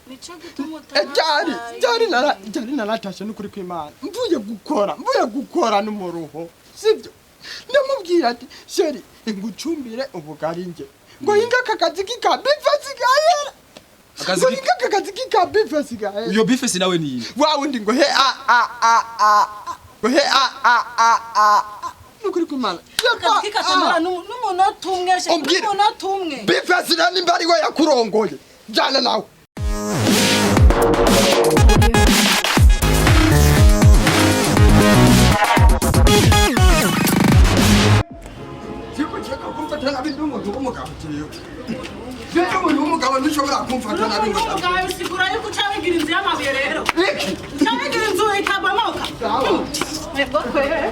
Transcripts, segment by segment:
Nico gituma Ryari utahashaye. ryari nara ryari naratashe n'ukuri kw'Imana, mvuye gukora n'umuruho, sibyo? Ndamubwira ati: "Chéri, ngucumbire ubugari nge." Ngo hinga aka kazi k'ikabifesi gahera. Akazi Ngo hinga aka kazi k'ikabifesi gahera. Iyo bifesi nawe ni inde? Wa wundi ngo he a a a a, ngo he a a a a, n'ukuri kw'Imana. Akazi kikatamara n'umunota umwe, chef. Umbwire. N'umunota umwe. Bifesi rero nimba ari we yakurongoye, jana nawe. Sikushaka kumfata nabi, ndi umuntu w'umugabo jewe. Jewe umuntu w'umugabo ntushobora kumfata nabi ngo Umugabo bisigura yuko uca wigira inzu y'amabuye rero. Iki? Uca wigira inzu ikabomoka. Sawa. Ego kweri.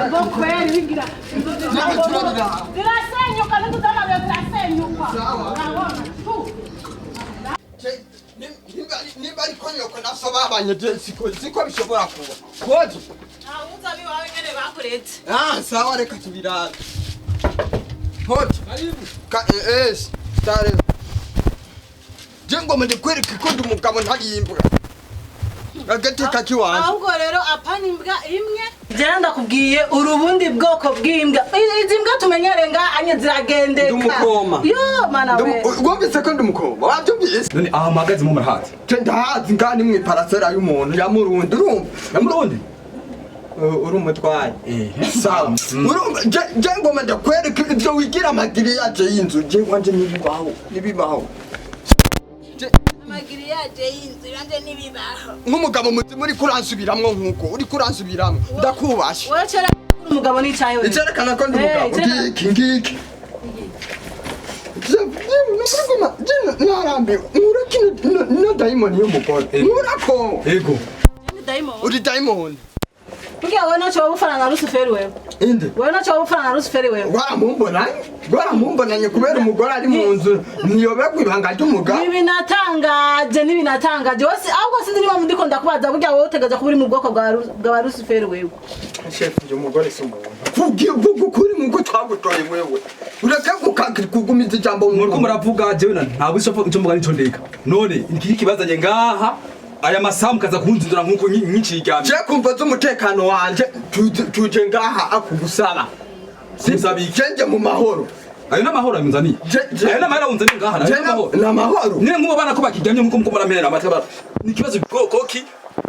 Ego kweri, wigira inzu zirabomoka. Zirasenyuka, n'inzu z'amabuye zirasenyuka. Sawa. Urabona? Tu. Nimba ariko nyoko na so babanye, je siko bishobora kuba koji. Ntawuzi abiwawe ingene bakuretse. Ah, sawa, reka tubirabe. Hoti. Ka stare. Je ngoma ndikwereke ko ndi umugabo, ntari imbwa. Agateka kiwanje. Ahubwo rero apana imbwa imwe, jewe ndakubwiye urubundi bwoko bw'imbwa. Izi mbwa tumenyereye ngaha anye ziragendeka. Ndi umukoma. Yo mana we. Wumvise ko ndi umukoma? Wabyumvise? None aha mpagaze mu murahazi? Je ndahazi, ngaha ni mw'iparasera y'umuntu ya Murundi, urumva? Ya Murundi? Uri umutwayi. Eh. Sawa. Urumva, je ngoma ndakwereka ivyo wigira amagiriyaje y'inzu, je wanje ntibibaho. Ntibibaho. Amagiriyaje y'inzu yanje n'ibibaho. Nk'umugabo muzima uriko uransubiramwo, nk'uko uriko uransubiramwo, ndakubashe. Wowe cera uri umugabo n'icayi wewe. Icerekana ko ndi umugabo. Eh. Ngiki ngiki. Narambiwe, nkura kino no dayimoni y'umugore, nkurako. Ego. Ni dayimoni. Uri dayimoni. Burya wowe ntacyo waba ufana na Rusuferi wewe. Inde? Wowe ntacyo waba ufana na Rusuferi wewe. Rwaramumbonanye kubera umugore ari mu nzu, ntiyoberwa ibanga ry'umugabo. Ntibinatangaje, ntibinatangaje. Wowe ahubwo sinzi niba ndiko ndakubaza, burya wowe utegereza kuba uri mu bwoko bwa Rusuferi wewe. Chef, njye umugore si umuntu. Kuvuga ukuri nkuko twagutoye, wewe ureke kugumiza ijambo mu Muriko muravuga, jewe na ntabwo ico mvuga nico ndeka. None iki kibazanye ngaha aya masaha mukaza kunzindura nkuko nkiciryamye? Je kumva z'umutekano wanje, tuje ngaha akugusaba. Kunsaba iki? Je nje mu mahoro. Ayo n'amahoro yunzaniye? Ayo n'amahoro yunzaniye ngaha? Je Ayo n'amahoro? ni amahoro. Nyine nk'ubu abana ko bakiryamye nkuko muko muramperera amatwi ni ikibazo bwoko ki?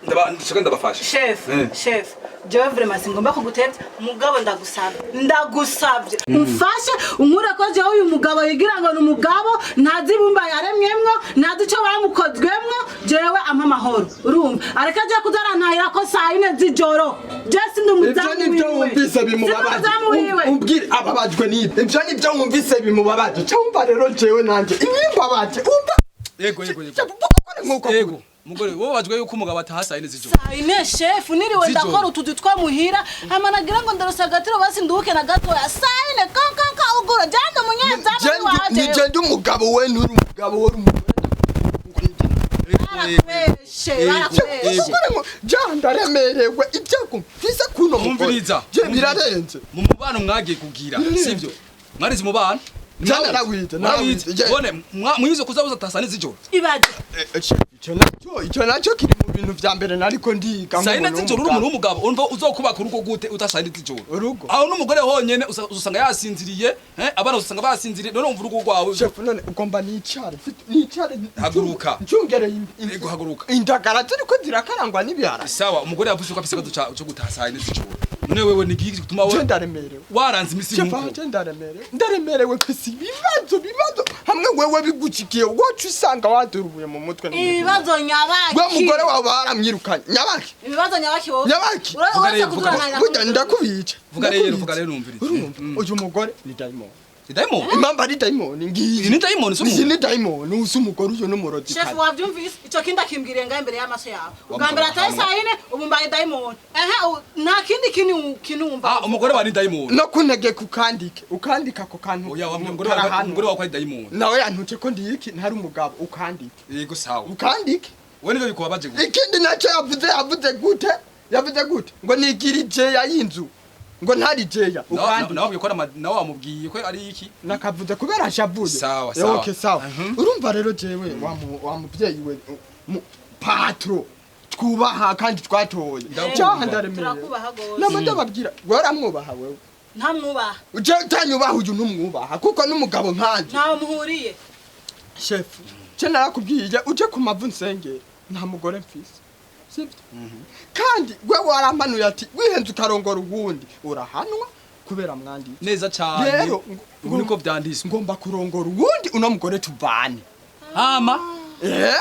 Ndaba ndashaka ndabafasha. Chef, chef, jewe vraiment singomba kugutevya, mugabo ndagusabye, ndagusabye umfashe unkure ko jewe uyu mugabo yigira ngo ni umugabo, ntazi ibumba yaremwemwo, ntazi ico bamukozwemwo. Jewe ampa amahoro, urumva? Areka aje kuza arantahira ko saa yine z'ijoro. Je sindi Ivyo umuzamu nivyo wiwe. wumvise Sindi bimubabaje. umuzamu wiwe. Umbwire, ababajwe n'ibyo? Ivyo nivyo wumvise bimubabaje? Cyumva rero, jewe nanje ibimbabaje, umva. Yego. Chef, uvuga ukuri nkuko. Yego mugore, wowe wajwe yuko umugabo ataha saa 4 z'ijoro. Saa yine, chef, niriwe Z'ijoro. ndakora utuzi two muhira, hama nagira ngo ndarose agatiro, basi nduhuke na gatoya. Saa yine kankanka ugura jande umunyezamu Je ni wiwaje. je ndi umugabo, we nturi umugabo, we uri umugore. Barakubeshe, barakubeshe. Ja ndaremerewe, ibyago mfise kuno mugore. Mumviriza. Je birarenze. Mu mubano mwagiye kugira, sivyo? Mwarize umubano? Je narawize, narawize. None mwize kuzabuza ataha saa 4 z'ijoro? Ibaze. Ico nacyo kiri mu bintu vya mbere nariko ndiga. Saa 4 nk'umuntu z'ijoro uri umuntu w'umugabo. w'umugabo, umva, uzokubaka urugo gute uta saa 4 z'ijoro? Urugo? Aho n'umugore honyene uzosanga yasinziriye, abana uzosanga basinziriye. None umva urugo rwawe. Chef, none ugomba nicare, nicare? Haguruka. Ncungereye Yego, haguruka. Indagara ziriko zirakarangwa n'ibihara. Sawa, umugore yavuze ko afise ikibazo cyo gutaha saa 4 z'ijoro. None wewe ni igiki gituma Je we ndaremerewe. waranze imisi Chef, nkuko? je ndaremerewe, ndaremerewe kwisi ibibazo hamwe wewe bigucikiye, woca usanga wadurubuye mu mutwe n'umutima. Ibibazo nyabaki? We mugore wawe baramwirukanye nyabaki? Ibibazo nyabaki wowe? Nyabaki? Vuga Uretse rero, vuga. kuduranira. Burya ndakubica. Vuga rero, Ndakubica. vuga rero numvirize. Urumva, uyu mugore ni dayimoni. Ni dayimoni? Impamvu ari dayimoni ngiyi. Iyi ni dayimoni, si Iyi umuntu? ni dayimoni, uzi umugore uyu n'umurozi. Chef, wabyumvise? Icyo kindi akimbwiriye ngaho imbere y'amaso yawe. Ubwa mbere ataye saa yine, ubu mbaye dayimoni. Ehe, nta kindi kintu wumva. Ah, umugore wa ni dayimoni. No kuntegeka ukandike, ukandika ako kantu. Oya, wa mugore wa Karahano. umugore wawe ko ari dayimoni. Nawe yantutse ko ndiyiki, ntari umugabo, ukandike. Yego, sawa. Ukandike. We nivyo bikubabaje gusa? Ikindi nacyo yavuze, yavuze gute? Yavuze gute? Ngo nigirije ya y'inzu. Ngo ntari jeya. Ukandi. Nawe ko nawe wamubwiye ko ari iki? Nakavuze kubera ashavuye. Sawa, sawa. Okay, sawa. Urumva rero jewe wa muvyeyi we patro twubaha kandi twatoye. Ndakumva. Cyaha ndaremeye. Turakubaha gose. Nama ndababwira, waramwubaha wewe? Ntamwubaha. Je utanyubaha uyu ntumwubaha kuko n'umugabo nkanje. Ntawe muhuriye. Shefu, je narakubwiye uje ku mavu nsengera, nta mugore mfise, sibyo? Kandi we warampanuye ati wihenze ukarongora uwundi urahanwa kubera mwanditse. Neza cyane. Rero Ubu niko vyanditswe. Ngomba kurongora uwundi, uno mugore tuvane. Hama Eh,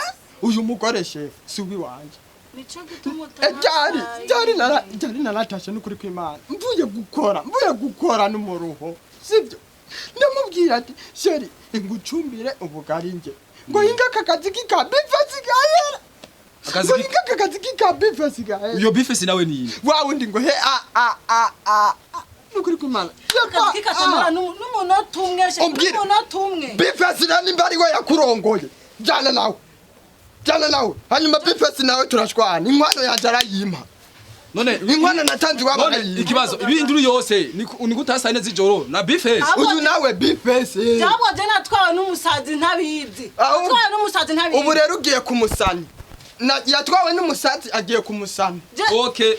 uyu mugore shefu si uwiwanje. Nico gituma Ryari ryari nara ryari naratashe n'ukuri kw'Imana, mvuye gukora n'umuruho, sibyo? Ndamubwira ati chérie, ingucumbire ubugari nge, ngo hinga aka kazi kikabifa sigahera. Akazi Ngo hinga aka kazi kikabifa sigahera. Iyo bifesi nawe ni Wa wundi ngo he a a a a a, n'ukuri kw'Imana. Akazi kikatamara n'umunota umwe she. Umbwire. N'umunota umwe. Bifesi na nimba ari we yakurongoye, jana nawe, jana nawe. Hanyuma bifesi nawe turashwana, inkwano yanje arayimpa. None Inkwano natanze iwabo none arayimpa. ikibazo ibinduru yose ni gutasa ine z'ijoro na bifesi. Uyu nawe bifesi. Cyangwa je natwawe n'umusazi ntabizi. Aho- Natwawe n'umusazi ntabizi. Ubu rero ugiye kumusana. Yatwawe n'umusazi, agiye kumusana. Okay.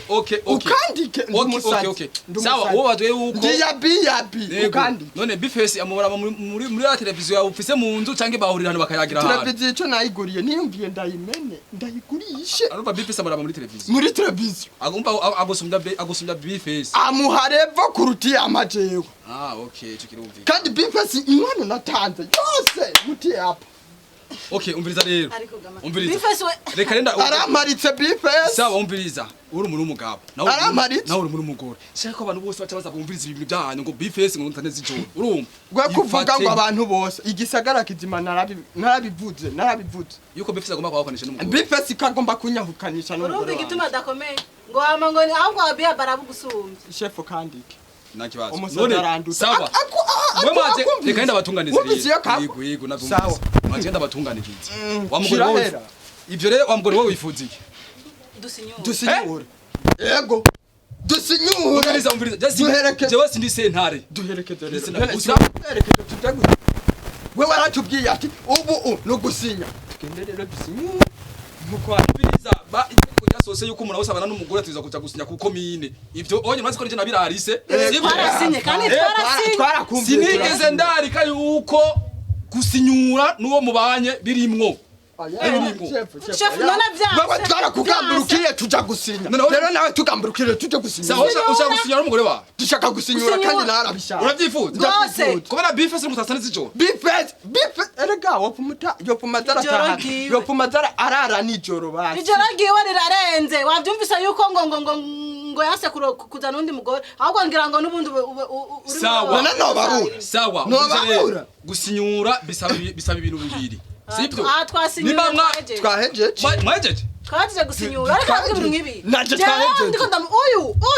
Ukandike ndi Okay, umusazi. okay. Ndi Sawa, umusazi. wowe waduye yuko Ndi yabi yabi. Yego. Ukandike. None bifesi amubara muri ya televiziyo yawe ufise mu nzu canke bahurira hano bakayagira ahantu? Televiziyo ico nayiguriye niyumviye ndayimene ndayigurishe. Arumva bifesi amuraba muri televiziyo. Muri televiziyo. Agumva agusumbya bifesi. Amuha revo kuruta iyamajewe. Ah, okay, ico kirumvikana. Kandi bifesi inkwano natanze yose muti apa. Okay, umviriza rero. Ariko gama. Umviriza. Bifesi we. Reka renda. Aramparitse bifesi. Sawa, umviriza. Uri umuntu w'umugabo. Nawe Aramparitse. Nawe uri umuntu w'umugore. Shaka ko abantu bose baca baza bumviriza ibintu byanyu ngo bifesi ngo ntane z'ijoro. Urumva? Gwe kuvuga Ifate ngo abantu bose igisagara kizima, narabivuze, narabivuze. Yuko bifesi agomba kwahukanisha n'umugore. Bifesi kagomba kunyahukanisha Urumva n'umugore igituma wanjye. adakomeye. Ngo hama ngo ahubwo abiya barabugusumbye. Shefu, kandike. Nta kibazo. Umusazi None aranduta. sawa. Mwe mwaje reka ndenda batunganize. Wumvise iyo kagwa? Yego, navyumvise. Sawa. Mwaje ndenda batunganirize. Wa mugore wowe. Shirahera. Ivyo rero, wa mugore wowe wifuza iki? Dusinyure. Dusinyure, yego, dusinyure. Umviriza, umviriza. Duherekeze. Jewe sindi sentare. Duherekeze rero. Ndetse gusa- Duherekeze tujye we waratubwiye ati ubu ni ugusinya, tugende rero dusinyure nkuko Umviriza, ba itegeko ryasose yuko umuntu wese abana n'umugore atuza kuja gusinya ku komine. Ivyo onye murazi ko nije nabirarise. Sivyo? Twarasinye kandi twarasinye. Twarakumviye. Sinigeze ndarika yuko gusinyura n'uwo mubanye birimwo. Shefu, none vyanse. Wewe twarakugamburukiye tuja gusinya. None- Rero nawe tugamburukire tuje gusinya. Sawa, ushaka gusinyura n'umugore wawe? Dushaka gusinyura Gusinyura. kandi narabishaka. Uravyifuza? Rwose. Kubera bife siri mutasana z'ijoro. Bifes, bife, erega wopfuma yopfuma Ijoro zarataha. ryiwe. Yopfuma zara arara nijoro basi. Ijoro ryiwe rirarenze. Wabyumvise yuko ngo yanse kuzana undi mugore, ahubwo ngira ngo n'ubundi uri Sawa. None nobarura. Sawa. Nobabura. Umviriza rero, gusinyura bisaba ibintu bibiri, sibyo? Ah, twasinyura. Nimba Twahejeje. Twahejeje. Mwahejeje. Twahejeje gusinyura, ariko aravuga ibintu nk'ibi. Nanje Jewe twahejeje. ndiko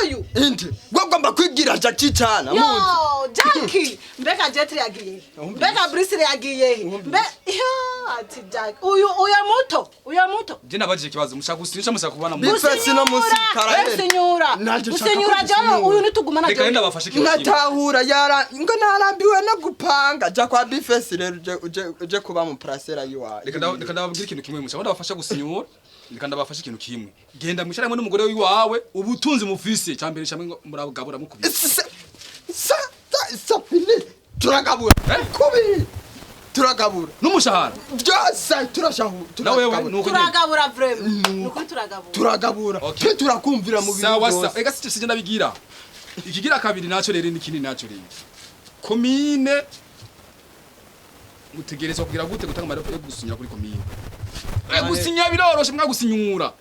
uyu Indi gwe ugomba kwigira Jackie Chan yo muzi. Jackie, mbega Jet yagiye he? Mbega Bruce yagiye he? Mbe yo ati Jack uyu muto, uyu muto. Je nabajije ikibazo, mushaka gusinyisha, mushaka kubana mu Bifesi no munsi karahera. Gusinyura. Nanje nshaka Gusinyura ko jewe dusinyura. uyu nitugumana. Reka renda bafashe ikibazo kimwe. Natahura yara ngo narambiwe no gupanga, ja kwa bifesi rero uje kuba mu parcelle yiwawe. Reka ndababwira ikintu kimwe, mushaka ndabafasha gusinyura. Reka ndabafasha ikintu kimwe, genda mwicare hamwe n'umugore wiwawe, ubutunzi mufise cyambere cyamwe ngo murabugabura mukubise. Sa sa sa fini, turagabura. Eh? Kubi turagabura. N'umushahara. Byose turashahu. Na wewe nuko nyene. Turagabura vraiment, nukuri turagabura. Turagabura. Okay. Twe turakumvira mu bintu Sawa sawa. byose. Ega sije ndabigira ikigira kabiri naco rero ni kinini naco rero komine mutegerezwa kugira gute gutanga amaraporo yo gusinyura kuri komine. Gusinya biroroshe mwa gusinyura.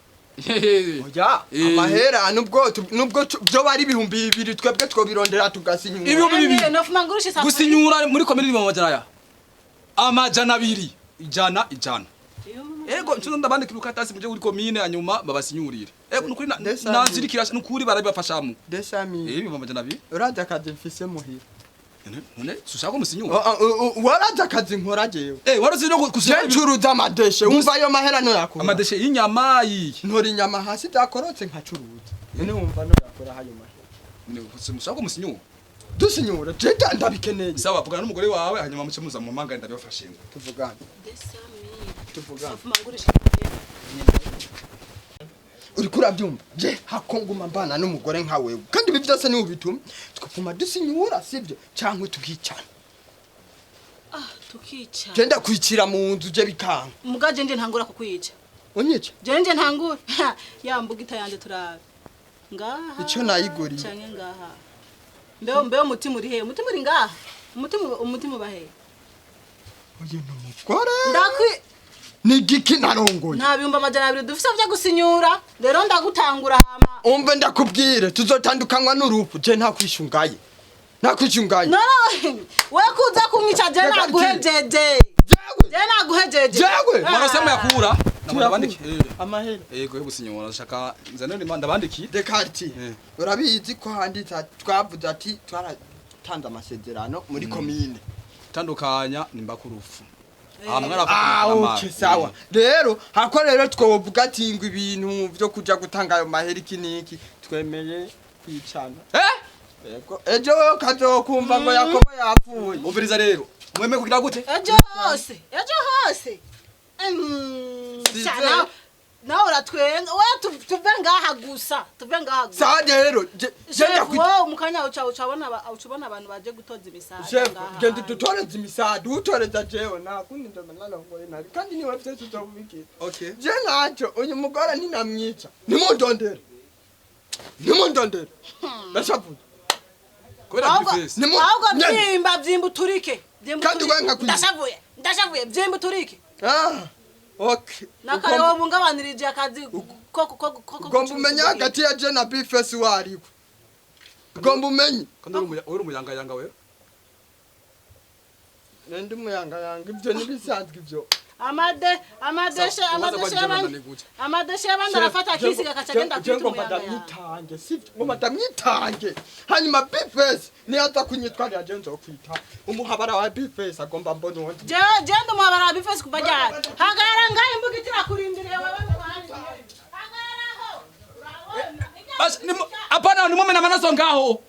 Hehe. Oya, amahera nubwo byo bari 2000, twebwe twobirondera tugasinyura. 2000. Nofuma ngurusha isafuriya. Gusinyura muri komine ni amajana aya 200, 100 100. Ego ncuzo ndabandikira ukatasi muje kuri komine hanyuma babasinyurire. Ego nukuri nanzirikira nukuri barabibafashamo. Desami. 200,000. Uraza akazi mfise muhira? None sushaka umusinyura? Waraza akazi nkora jewe? Waruzi no gusinyura. Je ncuruza amadeshe, wumva ayo mahera no yakura? Amadeshe y'inyama yiyi? Ntora inyama hasi zakorotse nkacuruza, none wumva no yakura ayo mahera? Mushaka ko musinyura? Dusinyura, jeta ndabikeneye. Sawa, vugana n'umugore wawe, hanyuma muce muza mu mpangane, ndabibafashemo. Tuvugane, tuvugane. Ngurisha. Uriko urabyumva? Je hako nguma mbana n'umugore nka wewe, kandi ibi byose niwe ubituma. Twapfuma dusinyura, sibyo? Cyangwa tukicana. Ah, tukica. Je ndakwicira mu nzu, je bikanga. Muga je nje ntangura kukwica. Unyica? Je nje ntangura. Ya mbugita yanje turabe. Ngaha. Ico nayiguriye. Canke ngaha. Mbeho mbeho, umutima uri he? Umutima uri ngaha. Umutima uba he? Uyu ni umugore. Ndakwi Ni igiki narongoye? Nta 200,000 dufise vyo gusinyura. Rero ndagutangura hama. Umve, ndakubwire, tuzotandukanywa n'urupfu. Je nta kwishungaye, nta kwishungaye. No, we kuza kumwica, je Reka. naguhejeje. Jewe. Je naguhejeje. Jewe! Ah. Mwarose muyakura? Ndabandiki. Amahera. Yego, yo gusinyura, shaka nzane ndabandikiye. Dekarti. Eh. Urabizi ko handitse, twavuze ati twaratanze amasezerano muri komine. Tandukanya nimba kurufu. Ah, okay, sawa. Rero hako rero twovuga ati ngo ibintu vyo kuja gutanga ayo mahera, iki niki, twemeye kwicana. Eh? Yego, ejo kazokumva ngo Yakobo yapfuye. Umviriza rero. Mweme kugira gute? Ejo hose, ejo hose. Size. Nawe uratwenga we, tuve ngaha gusa, tuve ngaha gusa. Sawa rero, je Chef, ndakwita. wowe mukanya uca ubona abantu baje gutoza imisada Chef, ngaha. genda dutoreze imisada, utoreza jewe nta kundi, ndoba narongoye nabi kandi niwe vyose uzobubikira. Okay. Je naco uyu mugore ninamwica, nimundondere, nimundondere, ndashavuye. Kubera bifese. Ahubwo Nyene. vyimba, vyimba uturike, vyimba Kandi uturike. wewe nkakwimba. Ndashavuye, ndashavuye, vyimba uturike. Ah, okay. Nakare wowe bungabanirije akazi ko Ugomba umenye hagati ya je na Bifesi wariwe, ugomba umenye. Kandi uri umuyangayanga wewe. Nende umuyangayanga? Ibyo ntibisanzwe ibyo. Amadeshe, Sawa, ubaza amadeshe kwa Jema y'abandi, nani gute? amadeshe y'abandi arafata akisiga akaca agenda Je kwita ngomba umuyangayanga. ndamwitange, sivyo? Ngomba ndamwitange, hanyuma Bifesi niyaza kunyitwarira, je nzokwita umuhabara wa Bifesi, agomba mbona uwundi. Jewe je ndi umuhabara wa Bifesi kuva ryari? Hagarara ngaho, imbuga itirakurindiriye wewe mwanjye. Hagarara aho. Urabona? Basi hapana, nimome na manaso ngaho.